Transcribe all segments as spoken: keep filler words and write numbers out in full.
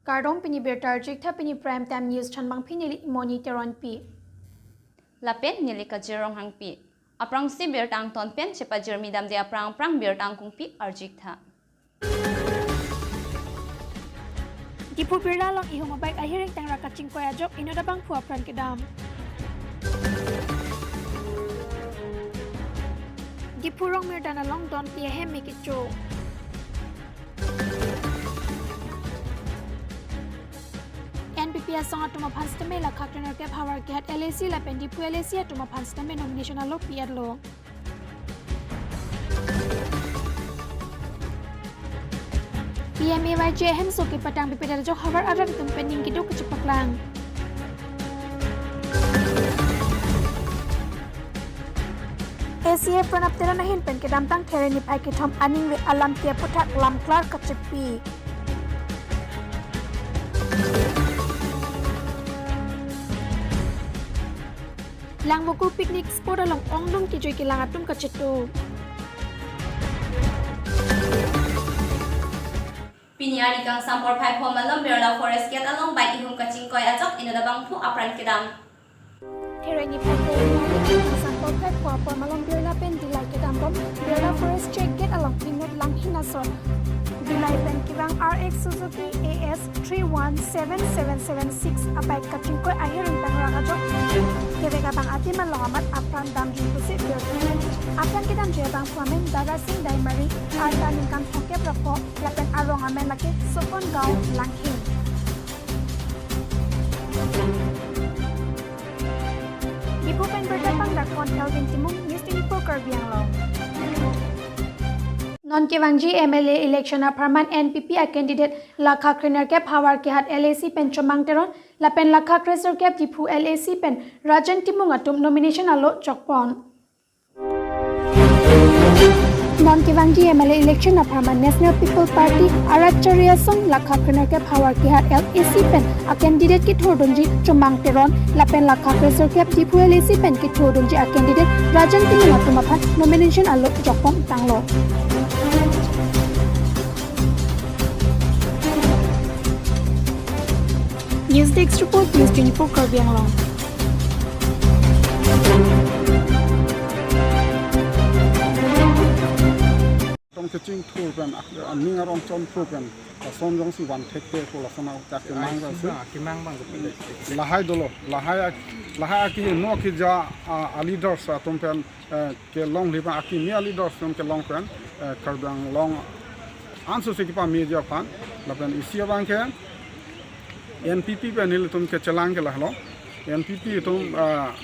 Kardom, pini birta arjik tha, pini Prime Time News thanbangpi neli Moni Teronpi. Lapen neli Kajir Ronghangpi. Aphrangsi birta angton pen chepajirmi damde aphrang aphrang birta angkungpi arjik tha. Diphu Birla along ihum abike ahiring tangra kachingkoi ajok inut abangphu apran kedam. Diphu Rongmirdan along don phli ahem me kecho. N P P asong atum aphan sitame Lakha krenerkep havar kehat L A C lapen Diphu L A C atum aphan sitame nomination alo pi-etlo. P M A Y G ahemso kepatang pipedet ajok havar arat atum pen ning keduk kachepaklang. A C A Pranab Teron ahin pen kedamtang Khere niphai kethom aningve alamthe aphuthak lamklar kachepi. Langvoku picnic spot along ongdung kejui kelang atum kachetu. Pini arni kangsam porphai pho malom Birla Forest Gate along bike ihum kachingkoi ajok inut abangphu apran kedam. Khere niphai pho arni kangsam porphai pho apor malom Birla pen Dillai kedambom Birla Forest Check Gate along inut langhin asor Dillai pen kevang R X Suzuki A S three one seven seven seven six abike kachingkoi ahiring tangra ajok kevek abang adim along amat apran damji pusi birta. Apran kedamji abangphu amen Dara Singh Daimari, arta ningkan thomkep ra pho, lapen arong amen lake Sopon Gaon Langhin. Diphu pen birta pangdak pon Elvin Timung, News twenty-four Karbi Anglong. Non kevangji M L A election apharman N P P a candidate Lakha krenerkep havar kehat L A C pen Chomang Teron lapen Lakha kreserkep Diphu L A C pen Rajan Timung atum nomination alo chokpon. Non kevangji M L A election apharman National People Party arat chari asong Lakha krenerkep havar kehat L A C pen a candidate kethurdunji Chomang Teron lapen Lakha kreserkep Diphu L A C pen kethurdunji a candidate Rajan Timung atum aphan nomination alo chokpon tanglo. News Desk Report, News twenty-four Karbi Anglong. Tong keching thur pen, ak-, aning arong chon thur pen, lason jongsi van thekthe pu lason akemang Ai, si. Ba, kemang bang. Lahai dolo, lahai ak-, lahai aki no ki ja, a, a leaders atum pen, eh, kelongle pen, akimi a leaders atum kelong pen, eh, Karbi Anglong ansose kepameji aphan, lapen isi abang ke N P P pen ilitum kechelang ke lahelo. N P P atum, ah,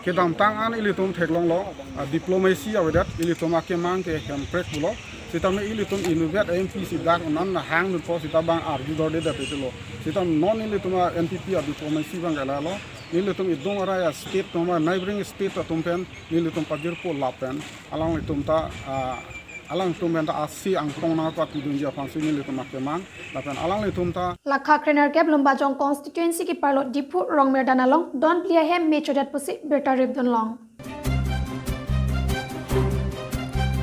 kedamtang an ilitum theklonglo, ah, diplomacy avedet, ilitum akemang ke hemprek pulo. Sitame ilitum inutvet M P si dak non hangdunpo sita bang arju dorde det itulo. Sita non ilitum a N P P a diplomacy bang ke lahelo. Ilitum idung arai a state atum a neighboring state atum pen ilitum pajirpo lapen alanglitum ta, ah, alangtum pen ta asi angtong nangpapidunji aphansi nelitum akemang, lapen alanglitum ta. Lakha krenerkep Lumbajong constituency keparlo Diphu Rongmirdan along don phli ahem me chodet pusi birta ripdunlong.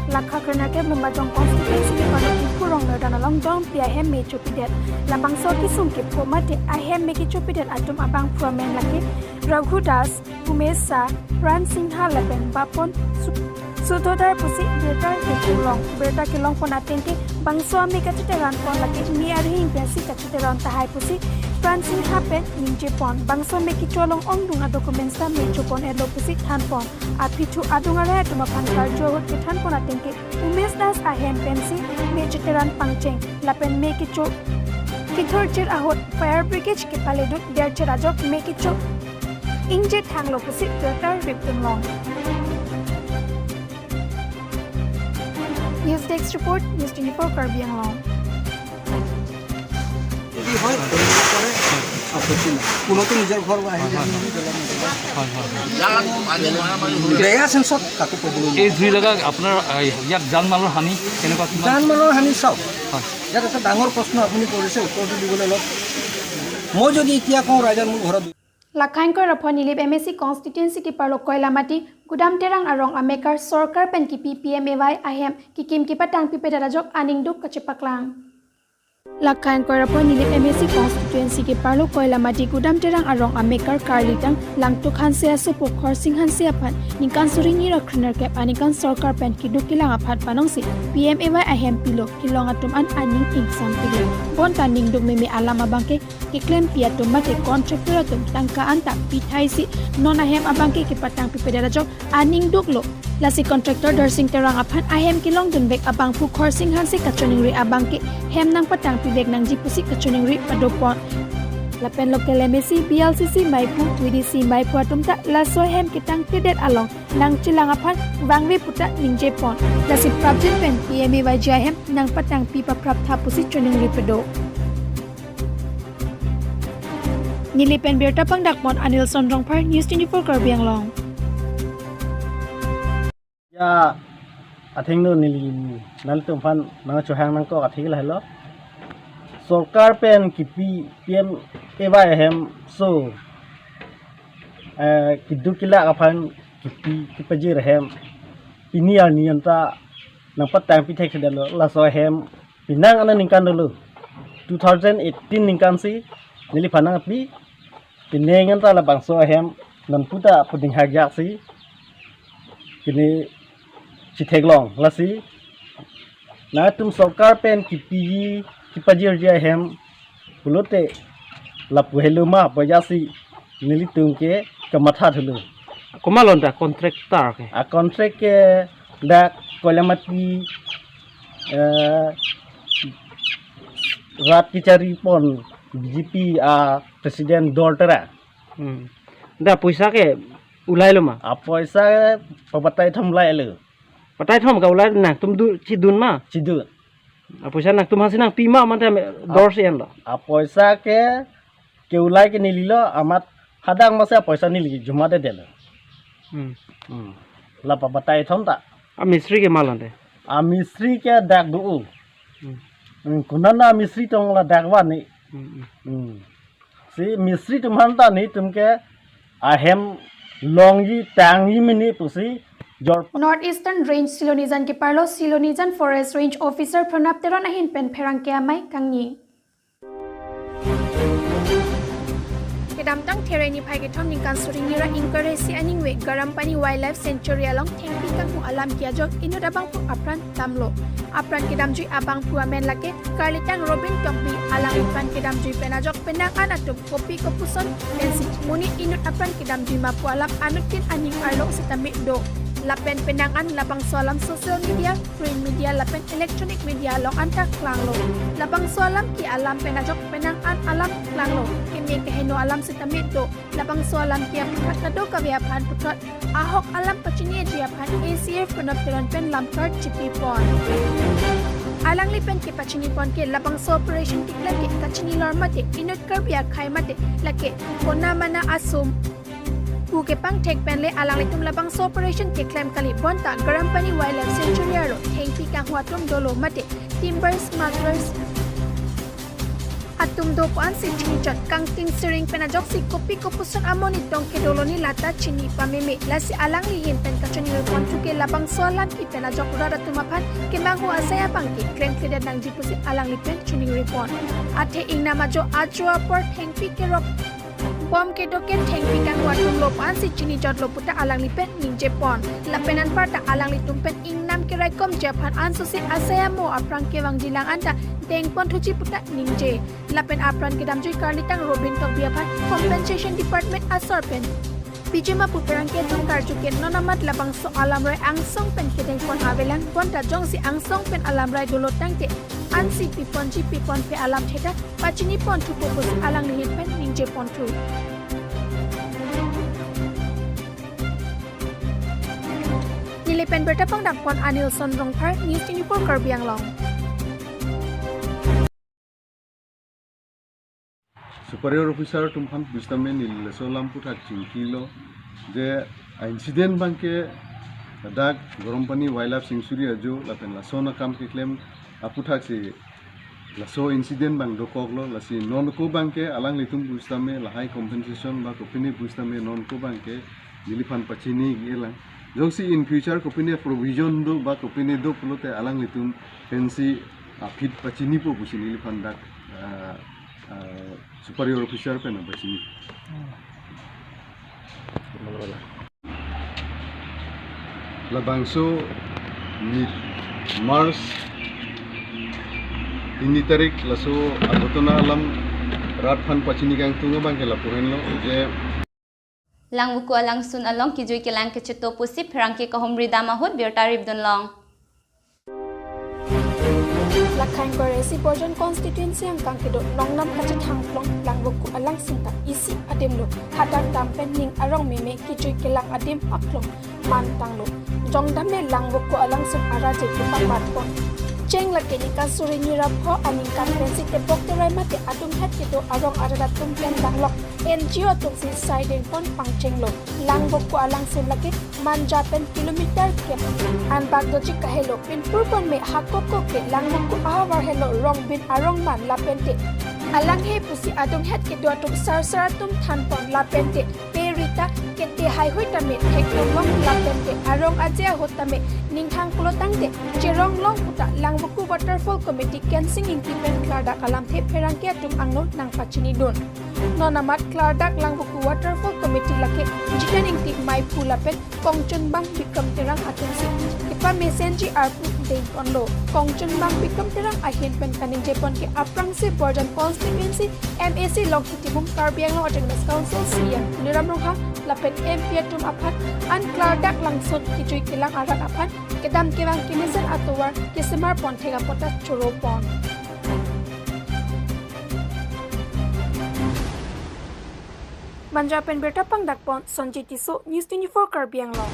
Lakha krenerkep Lumbajong constituency keparlo Diphu Rongmirdan along don phli ahem me chopidet. Labangso kesung kepho mate ahem me kechopidet atum abangphu amen lake Raghu Das, Umesh Shah, Pran Singha lapen Bapon Su-, Sudhodar pusi birta kelong. Birta kelongpon ateng ke bangso ame kacheteranpon lake me arihing pensi kacheteran tahai pusi Pran Singha pen ningjepon. Bangso me kecho along ongdung a documents ta me chopon-etlo pusi thanpon. Aphi thu adung arai atum aphan karju ahut kethanpon ateng ke Umesh Das ahem pensi me cheteran pangcheng lapen me kecho kethurchir ahut fire brigade kepaledun derchir ajok me kecho ingje thanglo pusi birta ripdunlong. News Desk Report, News twenty-four Karbi Anglong. যদি হয়, কৰে, আপত্তি নাই। কোনোতো নিজৰ ঘৰ আহি হয়, হয়, হয়। হয়, হয়, হয়। বেয়া চেন্সত কাকো ক'বলৈ এই জুই লগা আপোনাৰ, আহ, ইয়াত জান মালৰ হানি কেনেকুৱা কিমান? জান মালৰ হানি চাওক। হয়। ইয়াত এটা ডাঙৰ প্ৰশ্ন আপুনি কৰিছে, উত্তৰটো দিবলৈ অলপ। মই যদি এতিয়া কওঁ, ৰাইজৰ মোৰ ঘৰত Lakha ingkoi ra pho Nilip M A C constituency keparlo Koilamati, Gudam Terang arong amekar sorkar pen kipi P M A Y ahem kekim kepatang pipedet ajok aning duk kachepaklang. Lakha ingkoi ra phongo Nilip M A C constituency ke-arlo Koilamati Gudam Terang arong amekar Karlitang Langtuk Hanse asopo Khorsing Hanse aphan ningkan suri hini ra kre-nerkep aningkan sorkar pen keduk kelang aphan panongsi P M A Y ahem pilo kelong atum an aning ingsam pilo. Bonta ningduk meme alam abangke keklempi atum mate contractor atum tangka anta pithaisi non ahem abangke kepatangpipedet ajok aning duklo. Lasi contractor Darsing Terang aphan ahem kelongdunvek abangphu Khorsing Hanse kachiningri abangke hem nangpatangpivek nangji pusi kachiningri padopon. Lapen local M A C, B L C C maiphu, V D C maiphu atum ta laso hem ketangtedet along nangchelang aphan vangve puta ningjepon. Lasi prapjin pen P M A Y ji ahem nangpatangpi papraptha pusi chiningri pado. Nilip pen birta pangdakpon Anilson Rongphar, News twenty-four Karbi Anglong. Ya, athengno neli nanglitum aphan nangchohang nangkok athe lahelo. Sorkar pen kipi P M A Y ahem so, eh, keduk kelak aphan kipi kepajir ahem pini arni anta nangpatangpi thekthedetlo. Laso ahem penang aningkan dolo, two thousand eighteen ningkan si neliphan nangpi, penang anta labangso ahem non puta puding hajak si kini chitheklong. Lasi nangtum sorkar pen kipi kepajirji ahem pulote lapu helo ma pajasi nelitum ke kamatha thulo. Komat along ta contractor ke? A contract ke dak Koilamati, eh, rat kecharipon B J P a president Dol Terang. Hmm. Da poisa ke ulailo ma? A poisa pabatai thom lailo. Batai thom ke ulai nangtum du chidun ma? Chidun. A poisa nangtum aphansi nangpi ma mate dor si enlo? A poisa ke, ke ulai ke nelilo, amat hadak masi a poisa neli joma dedetlo. Hmm. Hmm. La pabatai thom ta. A mistri ke komat along te? A mistri ke dak do. Hmm. Hmm, konat a mistri tong ladak van ni. Hmm, hmm. Hmm. Si mistri atum aphan ta netum ke ahem longji tangji mene pusi jor. North Eastern Range Silonijan ke-arlo Silonijan Forest Range Officer Pranab Teron ahin pen pherangke amei kangni. Kedamtang There niphai kethom ningkan suri hini ra ingkoi ra isi aningve Garampani Wildlife Sanctuary along thengpi kanghu alam ke-ajok inut abangphu apran damlo. Apran kedamjui abangphu amen lake Karlitang Robin Tokbi. Alangli apran kedamjui pen ajok penang an atum kopi kopuson pensi monit inut apran kedamjui ma pu alam anuttin aning arlo sitame do. Lapen penang an labangso alam social media, print media lapen electronic media along anta klanglo. Labangso alam ke alam pen ajok penang an alam klanglo. Keme keheno alam sitame do. Labangso alam ke aputhak kadokave aphan puthot ahok alam pachini aji aphan A C F Pranab Teron pen lamkar chipipon. Alangli pen kepachinipon ke labangso operation keklem ke kachini lor mate inut Karbi akhei mate lake kona mana asum pu kepangthek pen le alanglitum labangso operation keklem kali. Bonta Garampani Wildlife Sanctuary arlo thengpi kanghu atum dolo mate timber smugglers atum do pu ansi chinichot. Kangting siring pen ajoksi kopi kopuson amonit tong kedolo ni lata chini pameme. Lasi alangli ahin pen kachiningri ponthu ke labangso alam ke pen ajok rat atum aphan kemanghu asai abangke klem kledet nangji pusi alangli pen chiningripon. Athe ingnam ajo ajo apor thengpi kerok bom kedo ke thengpi kanghu atum lo pu ansi chinichotlo puta alangli pen ningjepon. Lapen anparta alanglitum pen ingnam keraikomji aphan ansose asai amo aphrang kevangji lang anta dengponthuji puta ningje. Lapen apran kedamjui Karlitang Robin Tokbi aphan Compensation Department asor pen piji ma pu pherangke atum karju ke non amat labangso alamrai angsong pen kedengpon avelang. Bonta jongsi angsong pen alamrai dolo tangte ansi piponji piponpe alam theta pachiniponthupo pusi alangli ahin pen ningjeponthu. Nilip pen birta pangdakpon Anilson Rongphar, News twenty-four Karbi Anglong. Superior officer atum aphan pusitame neli laso alam aphuthak chingkilo je a incident abangke dak Garampani Wildlife Sanctuary ajo lapen lason akam keklem aphuthak si laso incident abang dokoklo. Lasi non ako abangke alanglitum pusitame lahai compensation ba kopine pusitame non ako abangke neliphan pachini-ik-elang. Jongsi in future kopine provision do ba kopine do pulote alanglitum pensi Aphi pachinipo pusi neliphan dak, ah, ah, superior officer pen pachini. Labangso ni March hini tarik laso aghotona alam rat aphan pachini kangtung abangke lapu henlo je Langvoku alangsun along kejui kelang kechito pusi pherangke kahumri dam ahut birta ripdunlong. Lakhain Koiresi Borjan constituency angkang kedo Nongnam kachethang along Langvoku alangsun ta isi adimlo hadak dam pen ning arong meme kejui kelang adim aklong man tanglo. Jongdam le Langvoku alangsun araje kepangbat pon. Cheng lake ningkan suri nira pho aningkan pensi tebok terai mate adunghet kedo arong arat atum pen danglok N G O atumsi saideng pon pangchenglo. Langvoku alangsun lake Manja pen kilometer kep anbak doji kahelo, pinpur pon me hakoko ke Langvoku ahavar helo Rongbin arong man lapente alanghe pusi adunghet kedo atum sarsar atum than pon lapente pe rita kete haihui tame theklonglong lapente arong aje ahut tame ninghang pulo tangte cherong long puta Langvoku Waterfall Committee Kensing Ingti pen klardak alamthe pherangke atum angno nangpachinidun. Non amat klardak Langvoku Waterfall Committee lake Jiten Ingti Maiphu lapen Kongchunbang Bikram Terang atumsi kepamesenji arpu dengponlo. Kongchunbang Bikram Terang ahin pen kaningje pon ke aphrangsi Borjan constituency M A C Longki Timung, Karbi Anglong Autonomous Council C E M Tuliram Ronghang lapen M P atum aphan an klardak langsun kejui kelang arat aphan kedam kevang kemesen atovar kesemar pon thek apot ta choro pon. Manja pen birta pangdak pon Sonjit Tisso, News twenty-four Karbi Anglong.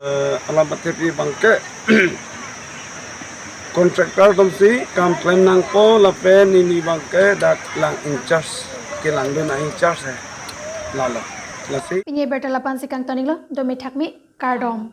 Eh, alam pathepi abangke contractor atumsi kam klem nangpo lapen neli abangke dak lang in charge, kelangdun a in charge he. Lalo. Lasi. Pini birta lapu-ansi kangton-iklo, dome thakme, kardom.